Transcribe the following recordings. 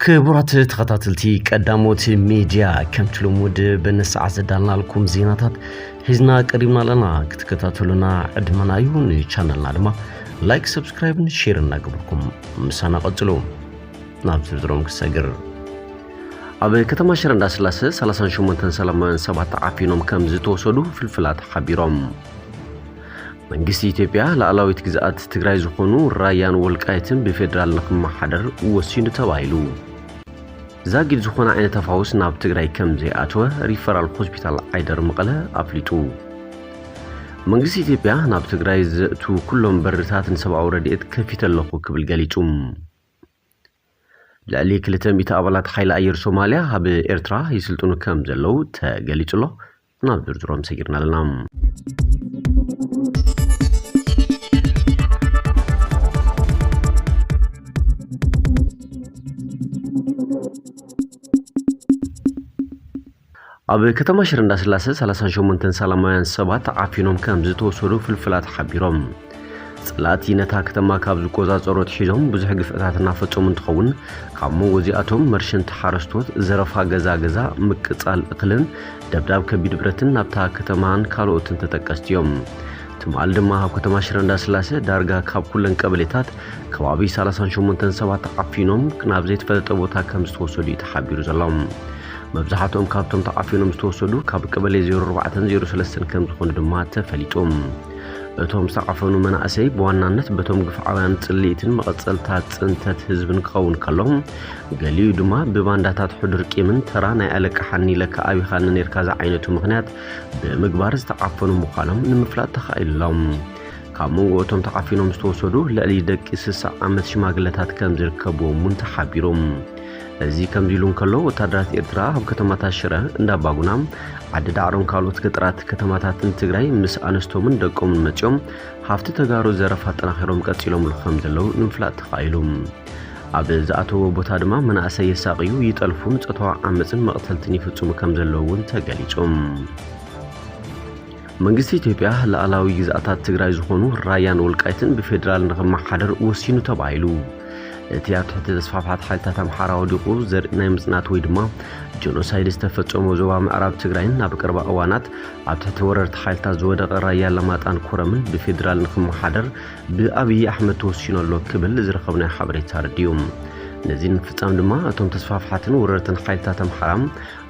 ክቡራት ተኸታተልቲ ቀዳሞት ሚድያ፣ ከምቲ ልሙድ በነሰዓት ዘዳልናልኩም ዜናታት ሒዝና ቀሪብና ኣለና። ክትከታተሉና ዕድመና እዩ። ንቻነልና ድማ ላይክ፣ ሰብስክራይብን ሼር እናገበርኩም ምሳና ቀጽሉ። ናብ ዝርዝሮም ክሰግር። ኣብ ከተማ ሽረ እንዳስላሰ ሰላሳን ሸሞንተን ሰላማውያን ሰባት ተዓፊኖም ከም ዝተወሰዱ ፍልፍላት ሓቢሮም። መንግስቲ ኢትዮጵያ ላዕላዊት ግዝኣት ትግራይ ዝኾኑ ራያን ወልቃይትን ብፌዴራል ንክመሓደር ወሲኑ ተባሂሉ። ዛጊድ ዝኾነ ዓይነት ተፋውስ ናብ ትግራይ ከም ዘይኣተወ ሪፈራል ሆስፒታል ዓይደር መቐለ ኣፍሊጡ። መንግስቲ ኢትዮጵያ ናብ ትግራይ ዘእቱ ኩሎም በርታት ንሰብኣዊ ረድኤት ከፊተ ኣለኹ ክብል ገሊጹ። ልዕሊ ክልተ ሚእቲ ኣባላት ሓይሊ ኣየር ሶማልያ ኣብ ኤርትራ ይስልጥኑ ከም ዘለዉ ተገሊጹ ኣሎ። ናብ ዝርዝሮም ሰጊርና ኣለና። ኣብ ከተማ ሽረ እንዳስላሰ ሰላሳን ሸሞንተን ሰላማውያን ሰባት ዓፊኖም ከም ዝተወሰዱ ፍልፍላት ሓቢሮም። ጸላእቲ ነታ ከተማ ካብ ዝቆጻጸሩ ኣትሒዞም ብዙሕ ግፍዕታት እናፈጸሙ እንትኸውን፣ ካብ መንጎ እዚኣቶም መርሸንቲ ሓረስቶት፣ ዘረፋ ገዛ ገዛ፣ ምቅጻል እኽልን ደብዳብ ከቢድ ብረትን ናብታ ከተማን ካልኦትን ተጠቀስቲ እዮም። ትማል ድማ ኣብ ከተማ ሽረ እንዳስላሰ ዳርጋ ካብ ኩለን ቀበሌታት ከባቢ ሰላሳን ሸሞንተን ሰባት ዓፊኖም ናብ ዘይተፈለጠ ቦታ ከም ዝተወሰዱ እዩ ተሓቢሩ ዘሎ። መብዛሕትኦም ካብቶም ተዓፊኖም ዝተወሰዱ ካብ ቀበሌ ዜሮ ኣርባዕተን ዜሮ ሰለስተን ከም ዝኾኑ ድማ ተፈሊጡ። እቶም ዝተዓፈኑ መናእሰይ ብዋናነት በቶም ግፍዓውያን ጽልኢትን መቐጸልታ ጽንተት ህዝብን ክኸውን ከሎ፣ ገሊኡ ድማ ብባንዳታት ሕዱር ቂምን ተራ ናይ ኣለቃሓኒ ኢለካ ኣቢኻኒ ነርካ ዝዓይነቱ ምኽንያት ብምግባር ዝተዓፈኑ ምዃኖም ንምፍላጥ ተኻኢሉ ኣሎ። ካብ መንጎ እቶም ተዓፊኖም ዝተወሰዱ ልዕሊ ደቂ ስሳ ዓመት ሽማግለታት ከም ዝርከብዎም እውን ተሓቢሩ። እዚ ከምዚ ኢሉ እንከሎ፣ ወታደራት ኤርትራ ኣብ ከተማታት ሽረ፣ እንዳባጉና፣ ዓዲ ዳዕሮን ካልኦት ገጠራት ከተማታትን ትግራይ ምስ ኣንስቶምን ደቆምን መጺኦም ሃፍቲ ተጋሩ ዘረፋ ኣጠናኺሮም ቀጺሎምሉ ከም ዘለዉ ንምፍላጥ ተኻኢሉ። ኣብ ዝኣተዎ ቦታ ድማ መናእሰይ የሳቕዩ፣ ይጠልፉን ጾታዊ ዓመጽን መቕተልትን ይፍጽሙ ከም ዘለዉ እውን ተገሊጹ። መንግስቲ ኢትዮጵያ ላዕላዊ ግዝኣታት ትግራይ ዝኾኑ ራያን ወልቃይትን ብፌዴራል ንኽመሓደር ወሲኑ ተባሂሉ። እቲ ኣብ ትሕቲ ተስፋፍሓት ሓይልታት ኣምሓራ ወዲቑ ዘርኢ ናይ ምጽናት ወይ ድማ ጀኖሳይድ ዝተፈጸሞ ዞባ ምዕራብ ትግራይን ኣብ ቀረባ እዋናት ኣብ ትሕቲ ወረርቲ ሓይልታት ዝወደቐ ራያ ኣላማጣን ኮረምን ብፌዴራል ንኽመሓደር ብኣብዪ ኣሕመድ ተወሲኑ ኣሎ ክብል ዝረኸብናዮ ሓበሬታ ኣረዲኡ። ነዚ ንምፍጻም ድማ እቶም ተስፋፍሓትን ወረርትን ሓይልታት ኣምሓራ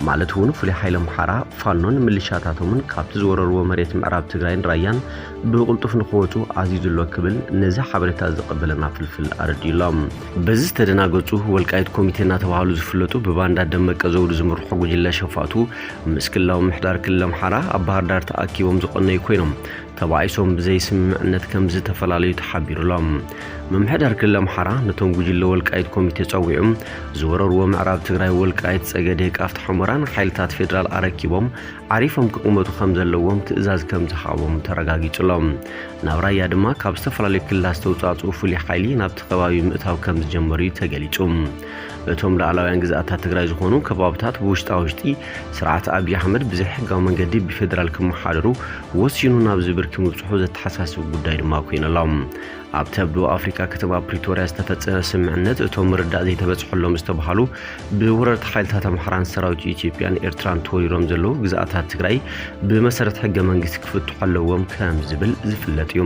ማለት እውን ፍሉይ ሓይሊ ኣምሓራ፣ ፋኖን ምልሻታቶምን ካብቲ ዝወረርዎ መሬት ምዕራብ ትግራይን ራያን ብቕልጡፍ ንኽወፁ ኣዚዙ ኣሎ ክብል ነዚ ሓበሬታ ዝቐበለና ፍልፍል ኣረዲኡ ኣሎ። በዚ ዝተደናገፁ ወልቃይት ኮሚቴ እናተባህሉ ዝፍለጡ ብባንዳ ደመቀ ዘውዱ ዝምርሑ ጉጅለ ሸፋቱ ምስ ክልላዊ ምምሕዳር ክልል ኣምሓራ ኣብ ባህር ዳር ተኣኪቦም ዝቐነዩ ኮይኖም ተባኢሶም ብዘይ ስምምዕነት ከም ዝተፈላለዩ ተሓቢሩ ኣሎ። ምምሕዳር ክልል ኣምሓራ ነቶም ጉጅለ ወልቃይት ኮሚቴ ጸዊዑ ዝወረርዎ ምዕራብ ትግራይ ወልቃይት ጸገዴ ቃፍታ ሑመራን ሓይልታት ፌዴራል ኣረኪቦም ዓሪፎም ክቕመጡ ከም ዘለዎም ትእዛዝ ከም ዝሃቦም ተረጋጊጹ ኣሎ። ናብ ራያ ድማ ካብ ዝተፈላለዩ ክልላት ዝተውጻጽኡ ፍሉይ ሓይሊ ናብቲ ከባቢ ምእታው ከም ዝጀመሩ እዩ ተገሊጹ። እቶም ላዕላውያን ግዝኣታት ትግራይ ዝኾኑ ከባብታት ብውሽጣ ውሽጢ ስርዓት ኣብዪ ኣሕመድ ብዘይሕጋዊ መንገዲ ብፌዴራል ክመሓደሩ ወሲኑ ናብዚ ብርኪ ምብጽሑ ዘተሓሳስብ ጉዳይ ድማ ኮይኑ ኣሎ። ኣብቲ ኣብ ደቡብ ኣፍሪካ ከተማ ፕሪቶርያ ዝተፈጸመ ስምምዕነት እቶም ምርዳእ ዘይተበጽሐሎም ዝተባሃሉ ብወረርቲ ሓይልታት ኣምሓራን ሰራዊት ኢትዮጵያን ኤርትራን ተወሪሮም ዘለዉ ግዝኣታት ትግራይ ብመሰረት ሕገ መንግስቲ ክፍትሑ ኣለዎም ከም ዝብል ዝፍለጥ እዩ።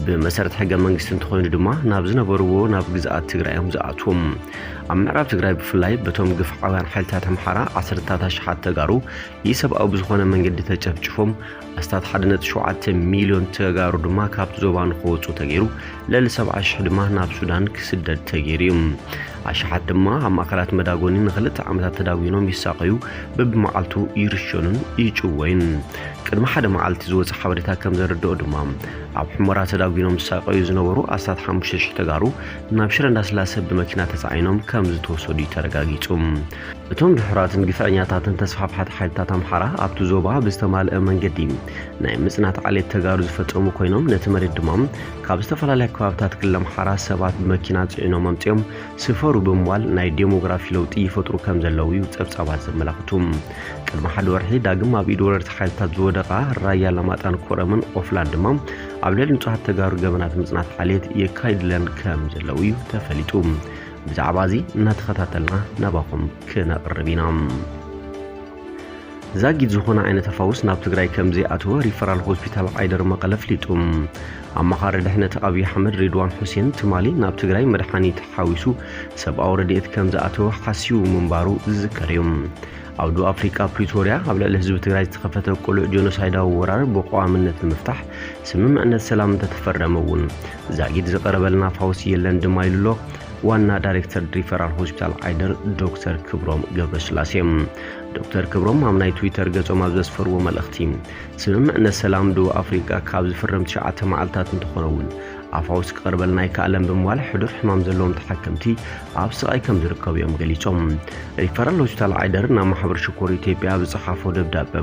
ብመሰረት ሕገ መንግስቲ እንተኾይኑ ድማ ናብ ዝነበርዎ ናብ ግዝኣት ትግራይ እዮም ዝኣትዉ። ኣብ ምዕራብ ትግራይ ብፍላይ በቶም ግፍዓውያን ሓይልታት ኣምሓራ ዓሰርታት ኣሽሓት ተጋሩ ኢሰብኣዊ ብዝኾነ መንገዲ ተጨፍጭፎም ኣስታት ሓደ ነጥቢ ሸውዓተ ሚልዮን ተጋሩ ድማ ካብቲ ዞባ ንኽወፁ ተገይሩ፣ ልዕሊ ሰብዓ ሽሕ ድማ ናብ ሱዳን ክስደድ ተገይሩ እዩ። ኣሽሓት ድማ ኣብ ማእከላት መዳጎኒ ንኽልተ ዓመታት ተዳጒኖም ይሳቐዩ፣ በብመዓልቱ ይርሸኑን ይጭወዩን። ቅድሚ ሓደ መዓልቲ ዝወፀ ሓበሬታ ከም ዘረድኦ ድማ፣ ኣብ ሑመራ ተዳጒኖም ዝሳቐዩ ዝነበሩ ኣስታት ሓሙሽተ ሽሕ ተጋሩ ናብ ሽረ እንዳስላሰ ብመኪና ተፃዒኖም ከም ዝተወሰዱ እዩ ተረጋጊፁ። እቶም ድሑራትን ግፍዐኛታትን ተስፋፍሓት ሓይልታት ኣምሓራ ኣብቲ ዞባ ብዝተማልአ መንገዲ ናይ ምጽናት ዓሌት ተጋሩ ዝፈጸሙ ኮይኖም፣ ነቲ መሬት ድማ ካብ ዝተፈላለያ ከባብታት ክልል ኣምሓራ ሰባት ብመኪና ጽዒኖም ኣምጺኦም ስፈሩ ብምባል ናይ ዴሞግራፊ ለውጢ ይፈጥሩ ከም ዘለዉ እዩ ጸብጻባት ዘመላኽቱ። ቅድሚ ሓደ ወርሒ ዳግም ኣብ ኢድ ወረርቲ ሓይልታት ዝወደቓ ራያ ኣላማጣን ኮረምን ኦፍላን ድማ ኣብ ልዕሊ ንጹሃት ተጋሩ ገበናት ምጽናት ዓሌት የካይድለን ከም ዘለዉ እዩ ተፈሊጡ። ብዛዕባ እዚ እናተኸታተልና ናባኹም ክነቕርብ ኢና። ዛጊት ዝኾነ ዓይነት ኣፋውስ ናብ ትግራይ ከም ዘይኣተወ ሪፈራል ሆስፒታል ዓይደር መቐለ ኣፍሊጡ። ኣማኻሪ ድሕነት ኣብይ ኣሕመድ ሬድዋን ሑሴን ትማሊ ናብ ትግራይ መድሓኒት ሓዊሱ ሰብኣዊ ረድኤት ከም ዝኣተወ ሓሲቡ ምንባሩ ዝዝከር እዩ። ኣብ ደቡብ ኣፍሪቃ ፕሪቶርያ ኣብ ልዕሊ ህዝቢ ትግራይ ዝተኸፈተ ቅሉዕ ጀኖሳይዳዊ ወራር ብቐዋምነት ንምፍታሕ ስምምዕነት ሰላም እንተተፈረመ እውን ዛጊድ ዝቐረበልና ኣፋውስ የለን ድማ ኢሉ ኣሎ ዋና ዳይሬክተር ሪፈራል ሆስፒታል ዓይደር ዶክተር ክብሮም ገብረስላሴ። ዶክተር ክብሮም ኣብ ናይ ትዊተር ገጾም ኣብ ዘስፈርዎ መልእኽቲ፣ ስምምዕነት ሰላም ደቡብ ኣፍሪቃ ካብ ዝፍረም ትሽዓተ መዓልታት እንተኾነ እውን ኣፋውስ ክቐርበልና ኣይከኣለን ብምባል ሕዱር ሕማም ዘለዎም ተሓከምቲ ኣብ ስቓይ ከም ዝርከቡ እዮም ገሊጾም። ሪፈራል ሆስፒታል ዓይደር ናብ ማሕበር ሽኮር ኢትዮጵያ ኣብ ዝጸሓፎ ደብዳበ፣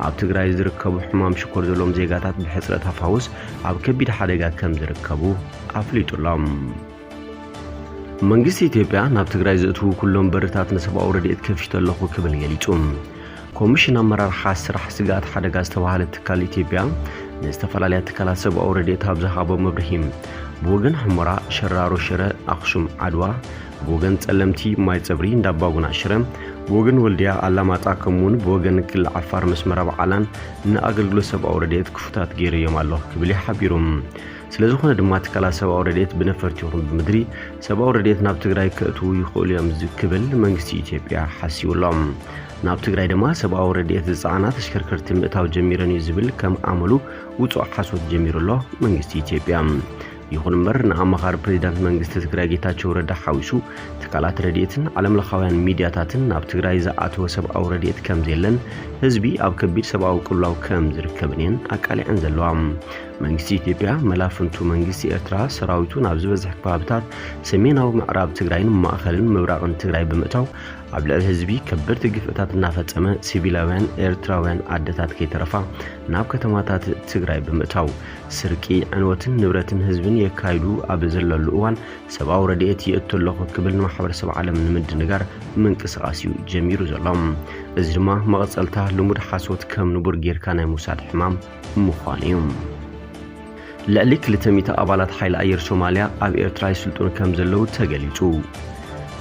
ኣብ ትግራይ ዝርከቡ ሕማም ሽኮር ዘለዎም ዜጋታት ብሕጽረት ኣፋውስ ኣብ ከቢድ ሓደጋ ከም ዝርከቡ ኣፍሊጡ ኣሎ። መንግስቲ ኢትዮጵያ ናብ ትግራይ ዘእትዉ ኩሎም በርታት ንሰብኣዊ ረድኤት ከፊተ ኣለኹ ክብል ገሊጹ። ኮሚሽን ኣመራርሓ ስራሕ ስግኣት ሓደጋ ዝተባህለ ትካል ኢትዮጵያ ንዝተፈላለያ ትካላት ሰብኣዊ ረድኤት ኣብ ዝሃቦ መብርሂ፣ ብወገን ሑመራ፣ ሸራሮ ሽረ፣ ኣኽሱም ዓድዋ፣ ብወገን ጸለምቲ፣ ማይ ጸብሪ፣ እንዳባጉና ሽረ፣ ብወገን ወልድያ፣ ኣላማጣ፣ ከምኡውን ብወገን ክልል ዓፋር መስመራ በዓላን ንኣገልግሎት ሰብኣዊ ረድኤት ክፉታት ገይረዮም ኣሎ ክብል እዩ ሓቢሩ። ስለ ዝኾነ ድማ ትካላት ሰብኣዊ ረድኤት ብነፈርቲ ይኹን ብምድሪ ሰብኣዊ ረድኤት ናብ ትግራይ ከእትዉ ይኽእሉ እዮም ዝ-፣ ክብል መንግስቲ ኢትዮጵያ ሓሲቡ ኣሎ። ናብ ትግራይ ድማ ሰብኣዊ ረድኤት ዝፀዓና ተሽከርከርቲ ምእታው ጀሚረን እዩ ዝብል ከም ኣመሉ ውፁእ ሓሶት ጀሚሩ ኣሎ መንግስቲ ኢትዮጵያ። ይኹን እምበር ንኣማኻሪ ፕሬዚዳንት መንግስቲ ትግራይ ጌታቸው ረዳ ሓዊሱ ትካላት ረድኤትን ዓለምለኻውያን ሚድያታትን ናብ ትግራይ ዝኣተወ ሰብኣዊ ረድኤት ከም ዘየለን ህዝቢ ኣብ ከቢድ ሰብኣዊ ቅልውላው ከም ዝርከብን እየን ኣቃሊዐን ዘለዋ። መንግስቲ ኢትዮጵያ መላፍንቱ መንግስቲ ኤርትራ ሰራዊቱ ናብ ዝበዝሕ ከባብታት ሰሜናዊ ምዕራብ ትግራይን ማእኸልን ምብራቕን ትግራይ ብምእታው ኣብ ልዕሊ ህዝቢ ከበድቲ ግፍዕታት እናፈጸመ ሲቪላውያን ኤርትራውያን ኣደታት ከይተረፋ ናብ ከተማታት ትግራይ ብምእታው ስርቂ፣ ዕንወትን ንብረትን ህዝብን የካይዱ ኣብ ዘለሉ እዋን ሰብኣዊ ረድኤት የእቱ ኣለኹ ክብል ንማሕበረሰብ ዓለም ንምድንጋር ምንቅስቃስ እዩ ጀሚሩ ዘሎ። እዚ ድማ መቐጸልታ ልሙድ ሓሶት ከም ንቡር ጌርካ ናይ ምውሳድ ሕማም ምዃኑ እዩ። ልዕሊ ክልተ ሚእቲ ኣባላት ሓይሊ ኣየር ሶማልያ ኣብ ኤርትራ ይስልጥኑ ከም ዘለዉ ተገሊጹ።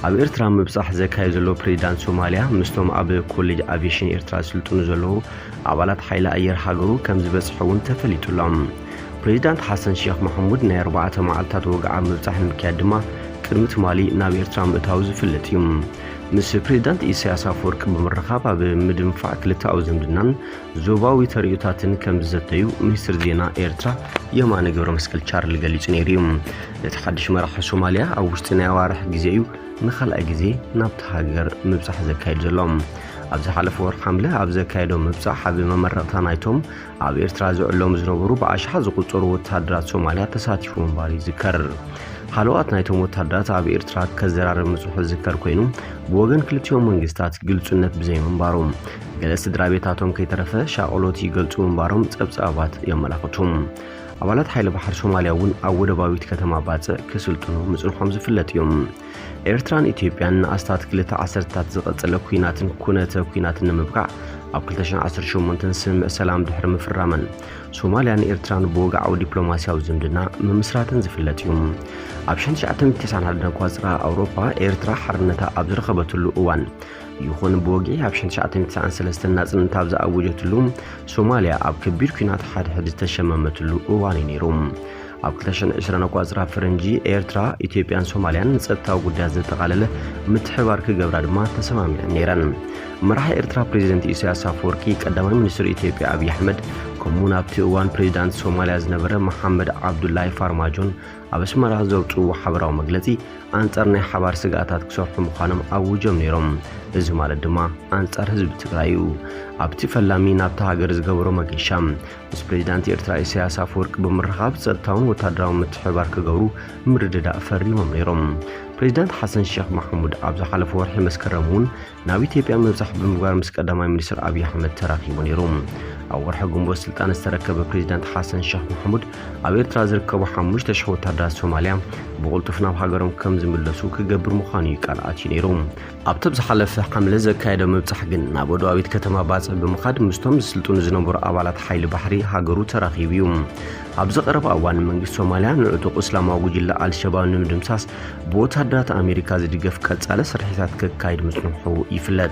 ኣብ ኤርትራ ምብጻሕ ዘካየደ ዘሎ ፕሬዚዳንት ሶማልያ ምስቶም ኣብ ኮሌጅ ኣቪዬሽን ኤርትራ ዝስልጥኑ ዘለዉ ኣባላት ሓይሊ ኣየር ሃገሩ ከም ዝበጽሐ እውን ተፈሊጡ ኣሎ። ፕሬዚዳንት ሓሰን ሼክ ማሕሙድ ናይ ኣርባዕተ መዓልታት ወግዓዊ ምብጻሕ ንምክያድ ድማ ቅድሚ ትማሊ ናብ ኤርትራ ምእታው ዝፍለጥ እዩ። ምስ ፕሬዚዳንት ኢሳያስ ኣፈወርቂ ብምርኻብ ኣብ ምድንፋዕ ክልተኣዊ ዝምድናን ዞባዊ ተርእዮታትን ከም ዝዘተዩ ሚኒስትር ዜና ኤርትራ የማነ ገብረመስቀል ቻርሊ ገሊጹ ነይሩ እዩ። እቲ ሓድሽ መራሒ ሶማልያ ኣብ ውሽጢ ናይ ኣዋርሕ ግዜ እዩ ንኻልኣይ ግዜ ናብቲ ሃገር ምብጻሕ ዘካይድ ዘሎ። ኣብ ዝሓለፈ ወርሒ ሓምለ ኣብ ዘካየዶ ምብጻሕ ኣብ መመረቕታ ናይቶም ኣብ ኤርትራ ዝዕለሙ ዝነበሩ ብኣሽሓት ዝቑጸሩ ወተሃደራት ሶማልያ ተሳቲፉ ምንባሩ ይዝከር። ሃለዋት ናይቶም ወተሃደራት ኣብ ኤርትራ ከዘራርብ ምጽሑ ዝዝከር ኮይኑ፣ ብወገን ክልቲኦም መንግስታት ግልጹነት ብዘይምንባሩ፣ ገለ ስድራ ቤታቶም ከይተረፈ ሻቕሎት ይገልጹ ምንባሮም ጸብጻባት የመላኽቱ። ኣባላት ሓይሊ ባሕሪ ሶማልያ እውን ኣብ ወደባዊት ከተማ ባጽዕ ክስልጥኑ ምጽንሖም ዝፍለጥ እዩ። ኤርትራን ኢትዮጵያን ንኣስታት ክልተ ዓሰርታት ዝቐጸለ ኲናትን ኩነተ ኲናትን ንምብቃዕ ኣብ ክልተ ሽሕን ዓሰርተ ሸሞንተን ስምምዕ ሰላም ድሕሪ ምፍራመን፣ ሶማልያን ኤርትራን ብወግዓዊ ዲፕሎማስያዊ ዝምድና ምምስራተን ዝፍለጥ እዩ። ኣብ ሽሕን ትሽዓተ ሚእትን ተስዓን ሓደን ኣቋጽራ ኣውሮፓ፣ ኤርትራ ሓርነታ ኣብ ዝረኸበትሉ እዋን ይኹን ብወግዒ ኣብ ሽሕን ትሽዓተ ሚእትን ተስዓን ሰለስተን ናጽነታ ኣብ ዝኣወጀትሉ፣ ሶማልያ ኣብ ከቢድ ኲናት ሓድሕድ ዝተሸመመትሉ እዋን እዩ ነይሩ። ኣብ ክልተ ሽሕን ዕስራን ኣቋጽራ ፈረንጂ፣ ኤርትራ፣ ኢትዮጵያን ሶማልያን ንጸጥታዊ ጉዳያት ዘጠቓለለ ምትሕብባር ክገብራ ድማ ተሰማሚዐን ነይረን። መራሒ ኤርትራ ፕሬዚደንት ኢሳያስ ኣፈወርቂ፣ ቀዳማይ ሚኒስትር ኢትዮጵያ ኣብይ ኣሕመድ፣ ከምኡ'ውን ኣብቲ እዋን ፕሬዚዳንት ሶማልያ ዝነበረ መሓመድ ዓብዱላይ ፋርማጆን ኣብ ኣስመራ ዘውጽእዎ ሓበራዊ መግለጺ፣ ኣንጻር ናይ ሓባር ስግኣታት ክሰርሑ ምዃኖም ኣውጆም ነይሮም። እዚ ማለት ድማ ኣንጻር ህዝቢ ትግራይ እዩ። ኣብቲ ፈላሚ ናብታ ሃገር ዝገበሮ መገሻ፣ ምስ ፕሬዚዳንት ኤርትራ ኢሳያስ ኣፈወርቂ ብምርኻብ ጸጥታውን ወታደራውን ምትሕብባር ክገብሩ ምርድዳእ ፈሪሞም ነይሮም። ፕሬዚዳንት ሓሰን ሼክ ማሕሙድ ኣብ ዝሓለፈ ወርሒ መስከረም እውን ናብ ኢትዮጵያ ምብጻሕ ብምግባር ምስ ቀዳማይ ሚኒስትር ኣብይ ኣሕመድ ተራኺቡ ነይሩ። ኣብ ወርሒ ግንቦት ስልጣን ዝተረከበ ፕሬዚዳንት ሓሰን ሸኽ መሓሙድ ኣብ ኤርትራ ዝርከቡ ሓሙሽተ ሽሕ ወታደራት ሶማልያ ብቕልጡፍ ናብ ሃገሮም ከም ዝምለሱ ክገብር ምዃኑ እዩ ቃል ኣትዩ ነይሩ። ኣብቲ ኣብ ዝሓለፈ ሓምለ ዘካየደ ምብጻሕ ግን ናብ ወደባዊት ከተማ ባጽዕ ብምኻድ ምስቶም ዝስልጥኑ ዝነበሩ ኣባላት ሓይሊ ባሕሪ ሃገሩ ተራኺቡ እዩ። ኣብዚ ቀረባ እዋን መንግስቲ ሶማልያ ንዕጡቕ እስላማዊ ጉጅለ ኣልሸባብ ንምድምሳስ ብወታደራት ኣሜሪካ ዝድገፍ ቀጻሊ ስርሒታት ከካይድ ምጽንሑ ይፍለጥ።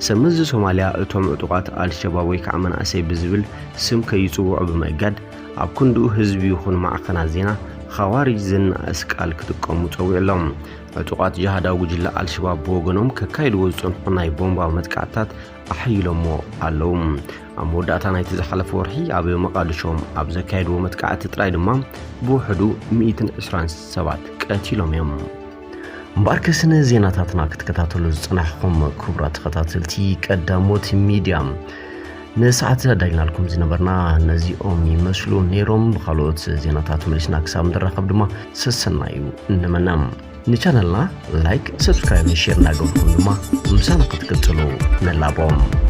ሰመዚ ሶማልያ እቶም ዕጡቓት ኣልሸባብ ወይ ከዓ መናእሰይ ብዝብል ስም ከይጽውዑ ብምእጋድ ኣብ ክንድኡ ህዝቢ ይኹን ማዕኸናት ዜና ኻዋሪጅ ዝናእስ ቃል ክጥቀሙ ጸዊዑ ኣሎ። ዕጡቓት ጅሃዳዊ ጉጅለ ኣልሸባብ ብወገኖም ከካይድዎ ዝጸንሑ ናይ ቦምባዊ መጥቃዕትታት ኣሕይሎሞ ኣለዉ። ኣብ መወዳእታ ናይቲ ዝሓለፈ ወርሒ ኣብ መቓድሾም ኣብ ዘካየድዎ መጥቃዕቲ ጥራይ ድማ ብውሕዱ ሚእትን ዕስራን ሰባት ቀቲሎም እዮም። እምበኣርከስ ንዜናታትና ክትከታተሉ ዝጸናሕኹም ክቡራት ተኸታተልቲ ቀዳሞት ሚድያ፣ ንሰዓት ኣዳልናልኩም ዝነበርና ነዚኦም ይመስሉ ነይሮም። ብኻልኦት ዜናታት መሊስና ክሳብ ንራኸብ ድማ ሰሰናዩ እንመና። ንቻነልና ላይክ፣ ሰብስክራይብ፣ ሼር እናገበርኩም ድማ ምሳና ክትቅጽሉ ንላቦም።